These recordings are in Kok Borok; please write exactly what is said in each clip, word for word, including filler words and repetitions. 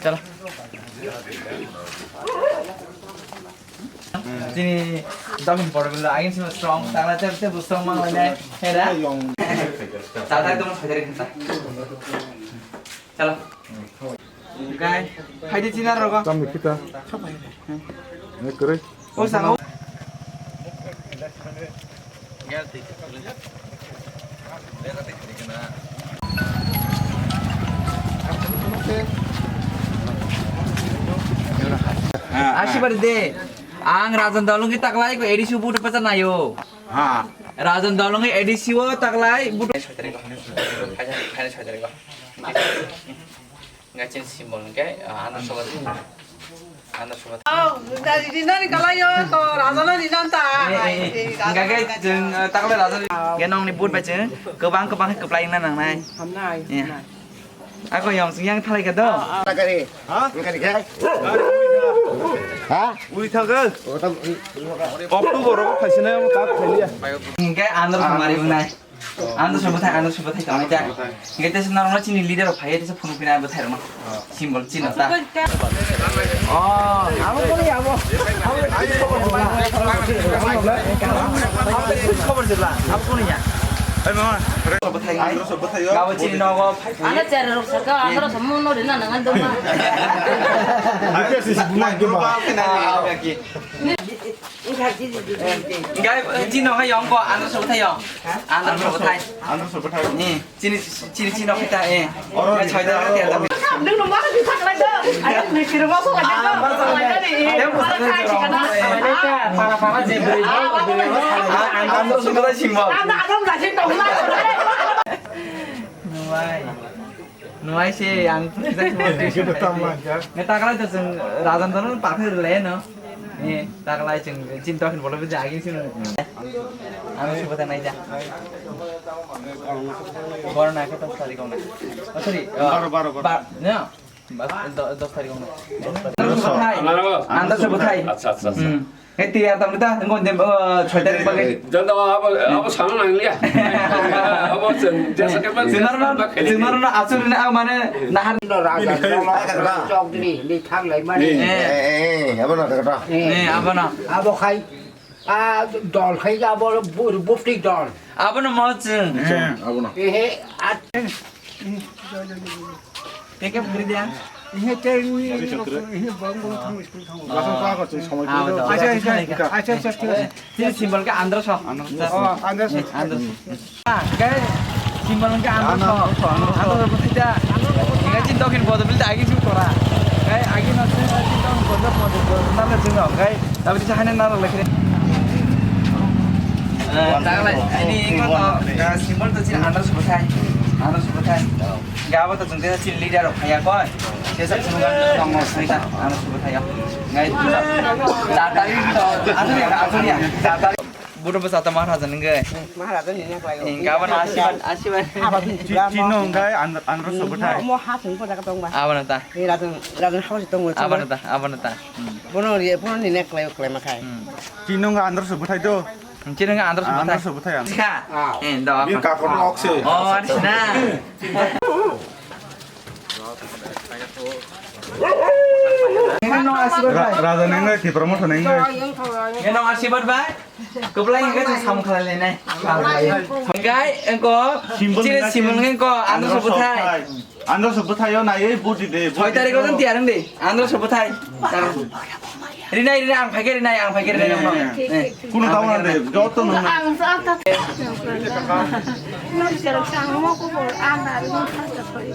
Chalo. Chini dokin porbil agin sima strong, tangla tep tep strong mang lene, hera. Tata ekdom sajari khata. Chalo. Gai, hai di china rogo. Tam kita. Ini kere. O sango. Ashibar de. Ang Rajan Dolungi taklai ko A D C butu pacha nayo. Ha. Rajan Dolungi A D C o taklai butu. Ngai chin simbol ngai, ah, Andhra Sabha. Andhra Sabha. Oh, dari dinani kalayo to Rajan ni nanta. Ngai ke jeng, eh, taklai Rajan. Genong ni but baceng, kebang kebang keplai na nang nai. Hamnai. Iya. Hamnai. Ako yong sing yang thalai ka do. Takari. Ha? Engkani kai. Ha? Ui thaga. Oktober ro phaisina tak phailia. Engkai Andhra Sabha mari bunai. Andhra Sabha thai, Andhra Sabha thai tong ja. Engkai tesa norok chini leader phai tesa phunu pina bo thai rok. Simbol chino ta. Oh, abo kuni abo. Abo kuni abo. Abo kuni khobor jela. Abo kuni ya. Ai mama. Sabha thai. Andhra Sabha thai. Gabo chini nogo. Ano chera rok saka, ano rok samu no rina nangan dong ma. Engkai, eh, chini no hai yong ko, Andhra Sabha thai yong. Andhra Sabha thai. Andhra Sabha thai. Ni, chini, chini, chini no kita, eh. Oro ya, choi da, ya, da. Nung no ma di thak lai da. Ai, ni kiri ma so lai da. Para, para, je beri. Andhra Sabha thai simbol. Ano, ano, na si tong ma. Nuai. Nuai se ang. Kita tama ja. Nge taklai to jeng Rajan to no pathai rwlai no. Nge taklai jeng chinta hin bolo bija agin sin. Ano subata nai ja. Bor na khe dos tarik na. Oh, sorry. Baro, baro, baro. Ba, no. Ba, do-, dos tarik na. Andhra Sabha thai. Andhra Sabha thai. Acha, acha, acha. Hmm. Hei, tiyar tam ta, ngon dem, eh, choi tarik bagwi. Janda abo, abo sana nang liya. Abo sen, jasa ke ban. Sinar na, sinar na asur na, ah, mane, nahar. No raja, no raja, chowdhury, ni thang lai mani. Eh. Eh, eh, eh, abo na kata. Eh, abo na. Abo khai, ah, dol khai abo bu-, bupti dol. Abo na mo chwng. Abo na. Eh, eh, at- Teke bwrwi de ang. Ihe tei ui, ihe bang bang thang school thang. Laso pa ko chwng somoi ko. Acha, acha, acha, acha, acha. Chini simbol ke Andhra Sabha. Oh, Andhra Sabha. Andhra Sabha. Ah, kai simbol ke Andhra Sabha. Andhra Sabha kita. Kai chin dokin bodo bil agi su kora. Kai agi na chin dokin bodo bodo. Nana chin kai. Tapi sa hane nana lekre. Eh, taklai, ini ko to, eh, simbol to chin Andhra Sabha thai. Andhra Sabha thai. Gabo to chwng tesa chini leader rok phaiya koi. Tesa chwng tong mo sai ta, ano subo thaiya. Ngai ta tari to, asuri ya, asuri ya. Ta tari. Budo bwsa ta Maharaja nungge. Maharaja ni ne khlai. Gabo na asiban, asiban. Chino ngai Andhra Sabha thai. Mo ha thung ko jaga tong ba. Abo na ta. Ni rajan, rajan house tong mo. Abo na ta, abo na ta. Bono ri, bono ni ne khlai, khlai ma khai. Chino ngai Andhra Sabha thai do. Chini wngkha Andhra Sabha thai. Andhra Sabha thai ang. Sikha? Ah. Eh, do. Bini kakor nok se. Oh, ari sina. Ra-, raja nengoi, Tipra motha nengoi. Eno asibad bai. Kublai hingga tu sam khalai lenai. Hingga engko, simbol chini hingga simbol sin-, engko, Andhra Sabha thai. Andhra Sabha thai. Andhra Sabha thai o nai, eh, budi de, budi de. Soi tarik o tong tiyar wng de, Andhra Sabha thai. Rinai, rinai, ang phaikhe rinai, ang phaikhe rinai, ang phaikhe rinai. Kuno tamo na de, joto no. Ang sa ta. Nang serok sang mo ko bol, ang na ri mo sa ta thoi.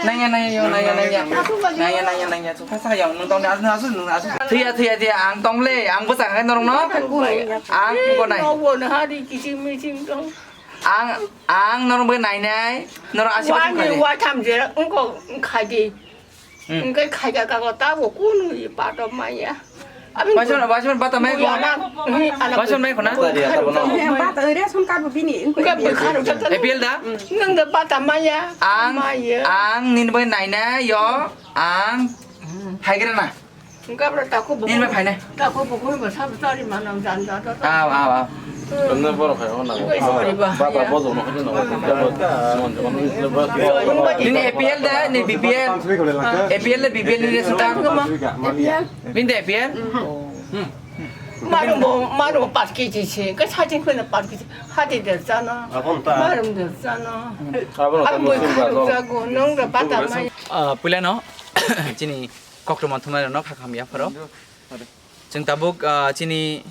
Nangya, nangya, yo, nangya, nangya. Nangya, nangya, nangya. Sa sa yo, nung tong de, asu, asu, nung asu. Thuya, thuya, thuya, ang tong le, ang bwsa khe norok no. Ang ko nai. No bo na hari kiching miching tong. Ang, ang norok bai nainai, norok asibad wani thangkha de. Wa tham je, engko khai di. Hmm. Engke khai ka ka ta bo kunu i pa to maya. Abi waisman, waisman bata mai ko. Ana, ana waisman mai ko na? Bata area son ka bo bini, engko engke bwkha rok jata. A P L da? Nang da bata maya. Ang, maya. Ang nini bai nainai yo, ang haigra na. Gabra tako bukhuk. Nini bai phainai. Tako bukhuk ba sab chari manang jan jan. Aw, aw, aw. Kemne borok hai hona. Bai sori ba. Baba bojo no hajin no. Nini A P L da, ni B P L. A P L da B P L ni sita. Nini da A P L? Maru bo, maru bo pas K G se. Ka sajing khuna pas K G. Hati der jano. Abon ta. Marum der jano. Abon ta. Abon kharo jago. Nong da bata mai. Ah, puila no. Chini kokto manthumai no khakam ya pharo. Chwng tabuk, ah, chini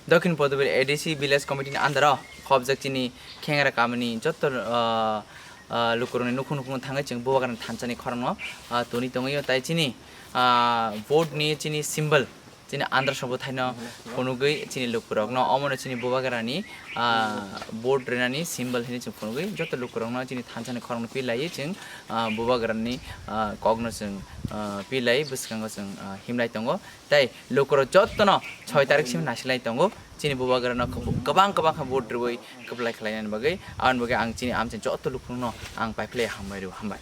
Dokhin Podubir A D C Village Committee ni under o khobjak chini Khengra kamini jotto, ah, ah, lukurokni nukhung nukhung thangwi chwng Bubagrani thansani khorangno, ah, toni tongwi o tai chini, ah, vote ni chini symbol chini andra sobo thaino phunugwi chini lukurokno omono chini Bubagrani, ah, vote rinani symbol hinwi chwng phunugwi jotto lukurokno chini thansani khorangno pilaiwi chwng, ah, Bubagrani, ah, kokno chwng, ah, pilai bwskango chwng, ah, himlai tongo. Tei lukurok jottono soi tarik simi nasilai tongo. Chini Bubagrano kwb-, kwbang kwbang khe vote rwui kwplai khlainani bagwi. Aboni bagwi ang chini amchaini jotto lukurokno ang paiphlai hambai rw-, hambai.